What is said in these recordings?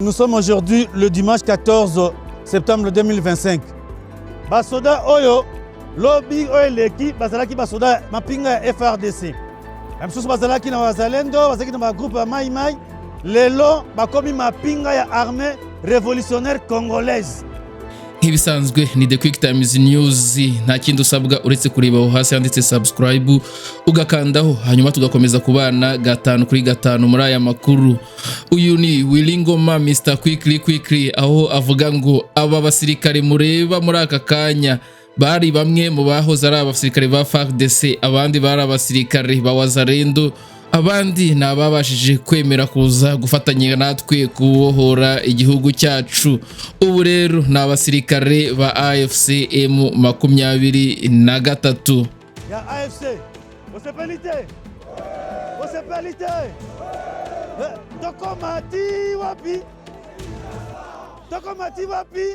Nous sommes aujourd'hui le dimanche 14 septembre 2025. Basoda oyo lobi oyo eleki bazalaki basoda mapinga ya FARDC. Misusu bazalaki na Wazalendo, bazalaki na bagroupe ya Mai Mai. Lelo bakomi mapinga ya Armée révolutionnaire congolaise. Nk'ibisanzwe ni The Quick Times News, nta kindi usabwa uretse kureba aho hasi handitse subscribe ugakandaho, hanyuma tugakomeza kubana gatanu kuri gatanu muri aya makuru. Uyu ni Willy Ngoma, Mr Quickly Quickly, aho avuga ngo aba basirikare mureba muri aka kanya bari bamwe mu bahoze ari abasirikare ba FARDC, abandi bari abasirikare ba Wazalendo, abandi ni ababashije kwemera kuza gufatanya natwe kubohora igihugu cyacu. Ubu rero ni abasirikare ba AFC M23. Ya AFC. Bosepeli te? Bosepeli te? Tokoma ti wapi? Tokoma ti wapi?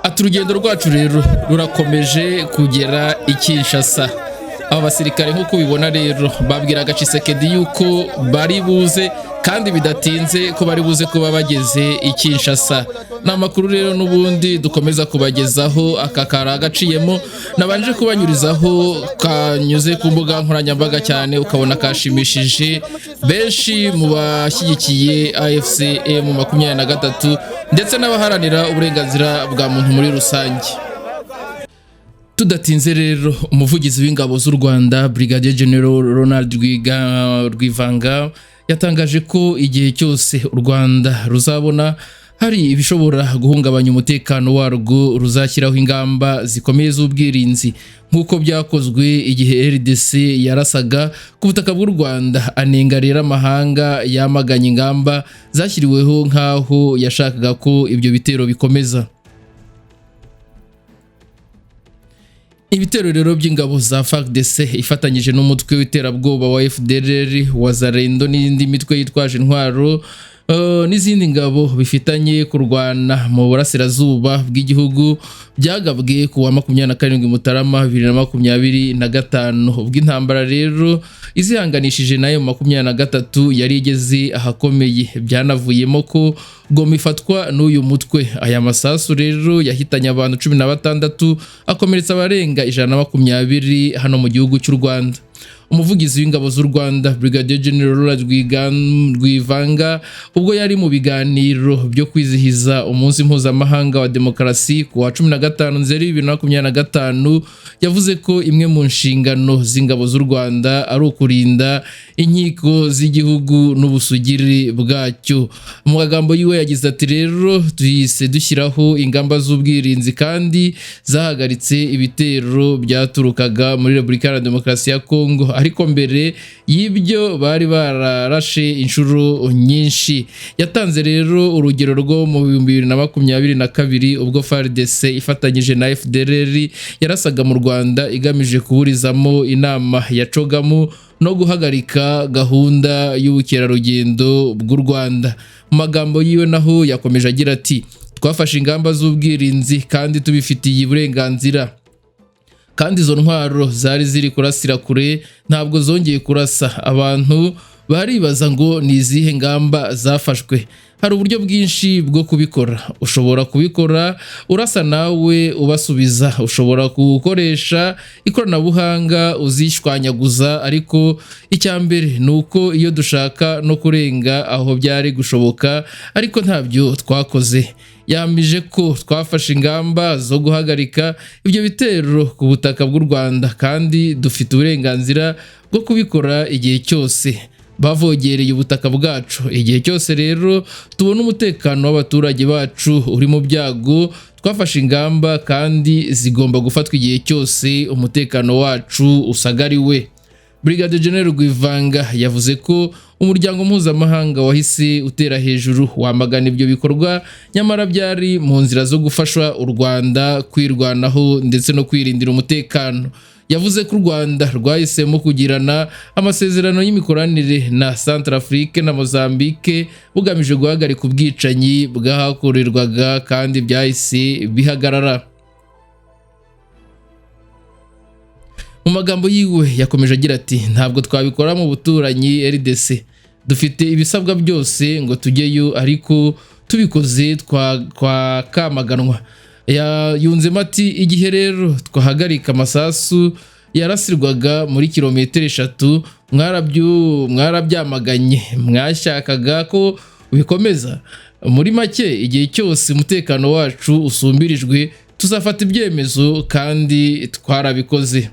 Ati urugendo rwacu rero rurakomeje kugera i Kinshasa. Aba basirikare nk'uko ubibona rero babwiraga Tshisekedi yuko bari buze kandi bidatinze, ko bari buze kuba bageze i Kinshasa. Ni amakuru rero n'ubundi dukomeza kubagezaho. Aka kari agaciyemo nabanje kubanyurizaho, kanyuze ku mbuga nkoranyambaga cyane, ukabona kashimishije benshi mu bashyigikiye AFC M23 ndetse n'abaharanira uburenganzira bwa muntu muri rusange. Tudatinze rero, umuvugizi w'ingabo z'u Rwanda, Brigadier General Ronald Rwivanga, yatangaje ko igihe cyose u Rwanda ruzabona hari ibishobora guhungabanya umutekano warwo, ruzashyiraho ingamba zikomeye z'ubwirinzi nk'uko byakozwe igihe RDC yarasaga ku butaka bw'u Rwanda. Anenga rero amahanga yamaganye ingamba zashyiriweho nk'aho yashakaga ko ibyo bitero bikomeza. Ibitero rero by'ingabo za FARDC ifatanyije n'umutwe w'iterabwoba wa FDLR, Wazalendo n'indi mitwe yitwaje intwaro n'izindi ngabo bifitanye kurwana mu burasirazuba bw'igihugu byagabwe ku wa 27 Mutarama 2025, ubwo intambara rero izihanganishije nayo 23 yari igeze ahakomeye, byanavuyemo ko Goma ifatwa n'uyu mutwe. Aya masasu rero yahitanye abantu 16, akomeretsa abarenga 120 hano mu gihugu cy'u Rwanda. Umuvugizi w'ingabo z'u Rwanda, Brigadier General Ronald Rwivanga, ubwo yari mu biganiro byo kwizihiza umunsi mpuzamahanga wa demokarasi ku wa 15 Nzeri 2025, yavuze ko imwe mu nshingano z'ingabo z'u Rwanda ari ukurinda inkiko z'igihugu n'ubusugire bwacyo. Mu magambo yiwe yagize ati: "Rero tuhise dushyiraho ingamba z'ubwirinzi kandi zahagaritse ibitero byaturukaga muri Repubulika Iharanira Demokarasi ya Kongo, ariko mbere y'ibyo bari bararashe inshuro nyinshi." Yatanze rero urugero rwo mu 2022, ubwo FARDC ifatanyije na FDLR yarasaga mu Rwanda igamije kuburizamo inama ya CHOGM no guhagarika gahunda y'ubukerarugendo bw'u Rwanda. Mu magambo yiwe naho yakomeje agira ati: "Twafashe ingamba z'ubwirinzi kandi tubifitiye uburenganzira, kandi izo ntwaro zari ziri kurasira kure ntabwo zongeye kurasa. Abantu baribaza ngo ni izihe ngamba zafashwe? Hari uburyo bwinshi bwo kubikora. Ushobora kubikora urasa nawe ubasubiza, ushobora gukoresha ikoranabuhanga uzishwanyaguza, ariko icya mbere ni uko iyo dushaka no kurenga aho byari gushoboka, ariko ntabyo twakoze." Yamije ko twafashe ingamba zo guhagarika ibyo bitero ku butaka bw'u Rwanda kandi dufite uburenganzira bwo kubikora igihe cyose bavogereye ubutaka bwacu. Igihe cyose rero tubona umutekano w'abaturage bacu uri mu byago, twafashe ingamba kandi zigomba gufatwa igihe cyose umutekano wacu usagariwe. Brigadier General Rwivanga yavuze ko umuryango mpuzamahanga wahise utera hejuru wamagana ibyo bikorwa, nyamara byari mu nzira zo gufasha u Rwanda kwirwanaho ndetse no kwirindira umutekano. Yavuze ko u Rwanda rwahisemo kugirana amasezerano y'imikoranire na Centrafrique na Mozambique bugamije guhagarika ubwicanyi bwahakorerwaga, kandi byahise bihagarara. Mu magambo yiwe yakomeje agira ati: "Ntabwo twabikora mu buturanyi RDC. Dufite ibisabwa byose ngo tujyeyo, ariko tubikoze twakamaganwa. Yunzemo ati: "Igihe rero twahagarika amasasu yarasirwaga muri kilometero 3, mwarabyamaganye, mwashakaga ko bikomeza. Muri make, igihe cyose umutekano wacu usumbirijwe, tuzafata ibyemezo kandi twarabikoze."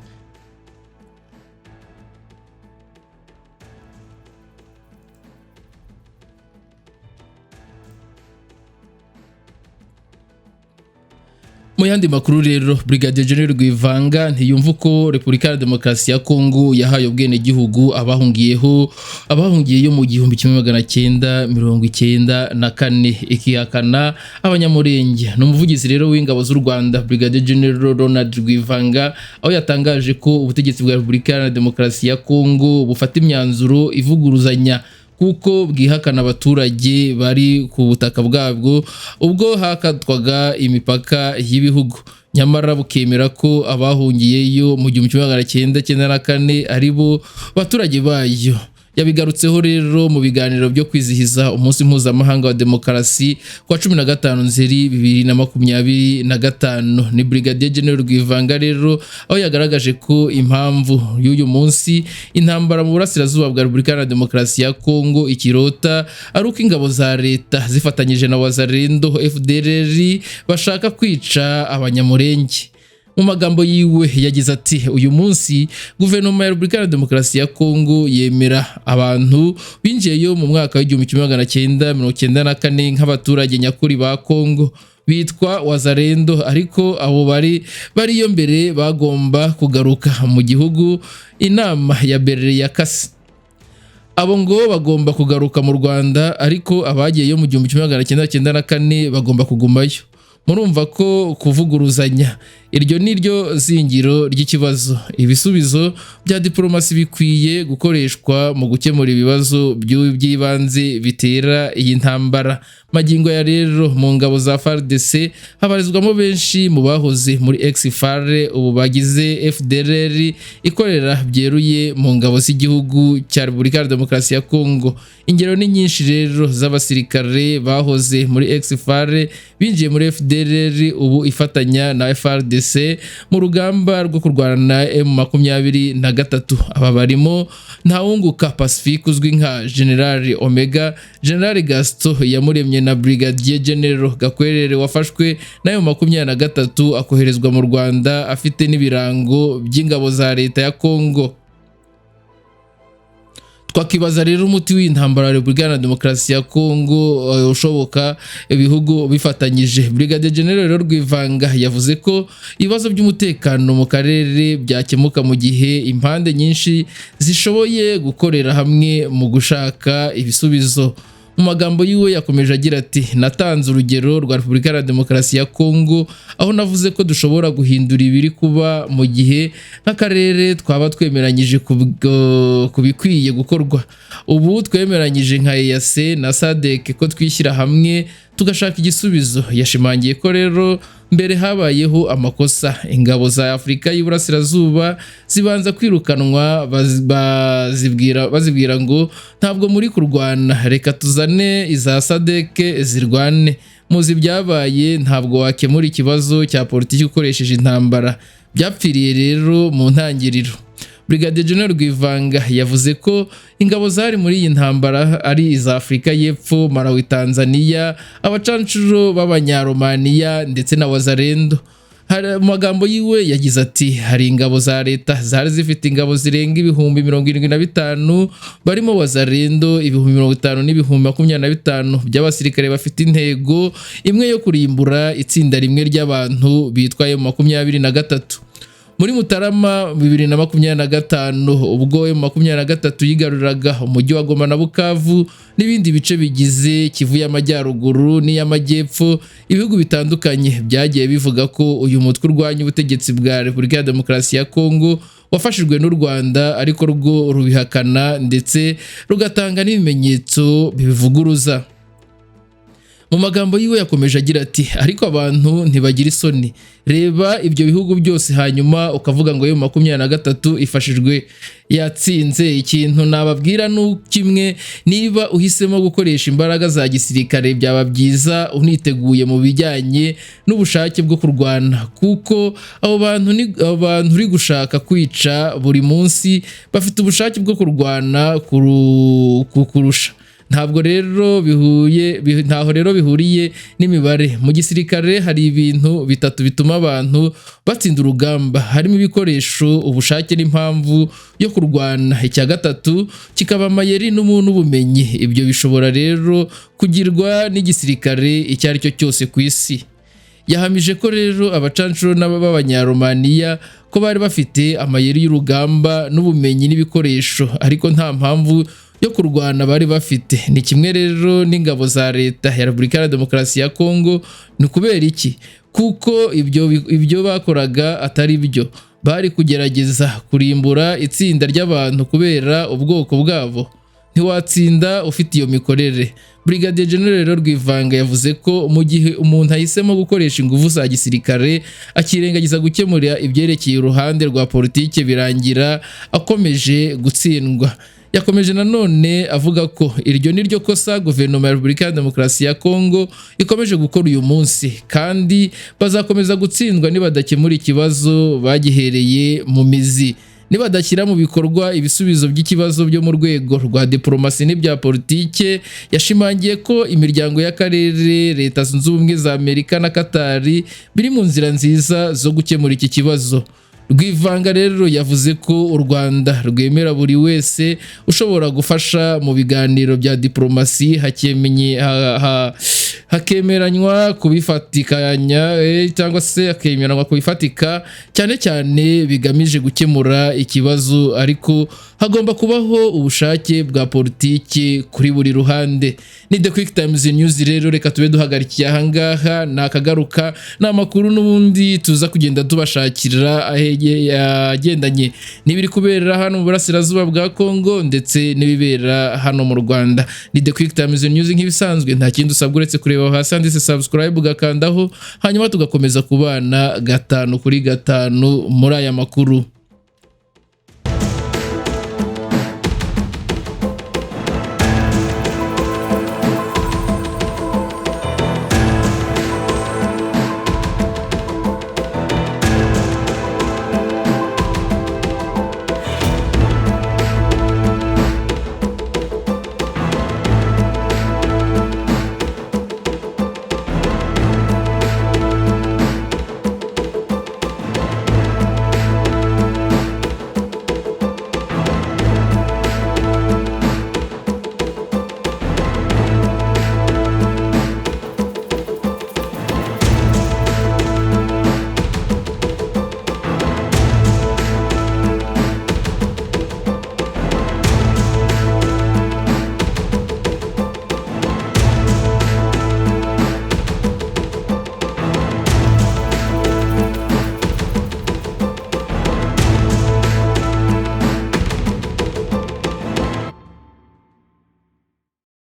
Mu yandi makuru rero, Brigadier General Rwivanga ntiyumva uko Repubulika ya Demokarasi ya Kongo yahaye ubwenegihugu abahungiyeyo mu 1994, ikihakana Abanyamurenge. Ni umuvugizi rero w'ingabo z'u Rwanda, Brigadier General Ronald Rwivanga, aho yatangaje ko ubutegetsi bwa Repubulika ya Demokarasi ya Kongo bufata imyanzuro ivuguruzanya, kuko bwihakana abaturage bari ku butaka bwabwo ubwo hakatwaga imipaka y'ibihugu, nyamara bukemera ko abahungiyeyo mu 1994 ari bo baturage bayo. Yabigarutseho rero mu biganiro byo kwizihiza umunsi mpuzamahanga wa demokarasi ku wa 15 Nzeri 2025. Ni Brigadier General Rwivanga rero, aho yagaragaje ko impamvu y'uyu munsi intambara mu burasirazuba bwa Repubulika Iharanira Demokarasi ya Kongo ikirota ari uko ingabo za leta zifatanyije na Wazalendo, FDLR bashaka kwica Abanyamurenge. Mu magambo yiwe yagize ati: "Uyu munsi guverinoma ya Repubulika ya Demokarasi ya Kongo yemera abantu binjiyeyo mu mwaka wa 1994 nk'abaturage nyakuri ba Kongo bitwa Wazalendo, ariko abo bari bariyo mbere bagomba kugaruka mu gihugu. Inama ya Berlin ya kase abo ngo bagomba kugaruka mu Rwanda, ariko abagiyeyo mu 1994 bagomba kugumayo. Murumva ko kuvuguruzanya, iryo ni ryo zingiro ry'ikibazo. Ibisubizo bya diplomasi bikwiye gukoreshwa mu gukemura ibibazo by'ibanze bitera iyi ntambara." Magingo ya rero, mu ngabo za FARDC habarizwamo benshi mu bahoze muri ex-FAR, ubu bagize FDLR ikorera byeruye mu ngabo z'igihugu cya Repubulika ya Demokarasi ya Kongo. Ingero ni nyinshi rero z'abasirikare bahoze muri ex-FAR binjiye muri FDLR, ubu ifatanya na FARDC mu rugamba rwo kurwana na M23. Aba barimo Ntawunguka Pacifique uzwi nka General Omega, General Gaston Yamuremye na Brigadier General Gakwerere wafashwe na M23 akoherezwa mu Rwanda afite n'ibirango by'ingabo za leta ya Kongo. Twakibaza rero umuti w'intambara ya Repubulika Iharanira Demokarasi ya Kongo ushoboka ibihugu bifatanyije. Brigadier General rero Rwivanga yavuze ko ibibazo by'umutekano mu karere byakemuka mu gihe impande nyinshi zishoboye gukorera hamwe mu gushaka ibisubizo. Mu magambo yiwe yakomeje agira ati: "Natanze urugero rwa Repubulika Iharanira Demokarasi ya Kongo, aho navuze ko dushobora guhindura ibiri kuba mu gihe nk'akarere twaba twemeranyije ku bikwiye gukorwa. Ubu twemeranyije nka EAC na SADC ko twishyira hamwe tugashaka igisubizo." Yashimangiye ko rero mbere habayeho amakosa, ingabo za Afurika y'Iburasirazuba zibanza kwirukanwa, bazibwira ngo ntabwo muri kurwana, reka tuzane iza SADC zirwane. Muzi ibyabaye, ntabwo wakemura ikibazo cya politiki ukoresheje intambara. Byapfiriye rero mu ntangiriro. Brigadier General Rwivanga yavuze ko ingabo zari muri iyi ntambara ari iza Afurika y'Epfo, Malawi, Tanzania, abacancuro b'Abanyaromaniya ndetse na Wazalendo. Mu magambo yiwe yagize ati: "Hari ingabo za leta zari zifite ingabo zirenga 75,000 barimo Wazalendo 50,000 n'ibihumbi 25 by'abasirikare bafite intego imwe yo kurimbura itsinda rimwe ry'abantu bitwa M23." Muri Mutarama 2025, ubwo M23 yigaruriraga umujyi wa Goma na Bukavu n'ibindi bice bigize Kivu y'Amajyaruguru n'iy'Amajyepfo, ibihugu bitandukanye byagiye bivuga ko uyu mutwe urwanya ubutegetsi bwa Repubulika ya Demokarasi ya Kongo wafashijwe n'u Rwanda, ariko rwo rubihakana ndetse rugatanga n'ibimenyetso bibivuguruza. Mu magambo yiwe yakomeje agira ati: "Ariko abantu ntibagira isoni. Reba ibyo bihugu byose, hanyuma ukavuga ngo M23 ifashijwe yatsinze. Ikintu nababwira ni kimwe: niba uhisemo gukoresha imbaraga za gisirikare, byaba byiza uniteguye mu bijyanye n'ubushake bwo kurwana, kuko abo bantu ni abo bantu uri gushaka kwica buri munsi bafite ubushake bwo kurwana kukurusha. Ntabwo rero bihuye, ntaho rero bihuriye n'imibare. Mu gisirikare hari ibintu bitatu bituma abantu batsinda urugamba, harimo ibikoresho, ubushake n'impamvu yo kurwana. Icya gatatu kikaba amayeri n'ubumenyi. Ibyo bishobora rero kugirwa n'igisirikare icyo ari cyo cyose ku isi." Yahamije ko rero abacancuro b'Abanyaromaniya ko bari bafite amayeri y'urugamba n'ubumenyi n'ibikoresho, ariko nta mpamvu yo kurwana bari bafite. Ni kimwe rero n'ingabo za Leta ya Repubulika ya Demokarasi ya Kongo. Ni ukubera iki? Kuko ibyo bakoraga atari byo. Bari kugerageza kurimbura itsinda ry'abantu kubera ubwoko bwabo. Ntiwatsinda ufite iyo mikorere." Brigadier General Rwivanga yavuze ko mu gihe umuntu ahisemo gukoresha ingufu za gisirikare, akirengagiza gukemura ibyerekeye uruhande rwa politike, birangira akomeje gutsindwa. Yakomeje nanone avuga ko iryo ni ryo kosa guverinoma ya Repubulika ya Demokarasi ya Kongo ikomeje gukora uyu munsi, kandi bazakomeza gutsindwa nibadakemura ikibazo bagihereye mu mizi, nibadashyira mu bikorwa ibisubizo by'ikibazo byo mu rwego rwa diplomasi n'ibya politike. Yashimangiye ko imiryango y'akarere, Leta Zunze Ubumwe za Amerika na Katari biri mu nzira nziza zo gukemura iki kibazo. Rwivanga rero yavuze ko u Rwanda rwemera buri wese ushobora gufasha mu biganiro bya diplomasi, hakemeranywa kubifatikanya, cyangwa se hakemeranywa kubifatika, cyane cyane bigamije gukemura ikibazo, ariko hagomba kubaho ubushake bwa politiki kuri buri ruhande. Ni The Quick Times News rero, reka tube duhagarikiye ahangaha. Ni akagaruka, ni amakuru n'ubundi tuza kugenda tubashakira agendanye n'ibiri kubera hano mu burasirazuba bwa Congo ndetse n'ibibera hano mu Rwanda. Ni The Quick Times News nk'ibisanzwe, nta kindi usabwa uretse kureba hasi handitse subscribe, ugakandaho, hanyuma tugakomeza kubana gatanu kuri gatanu muri aya makuru.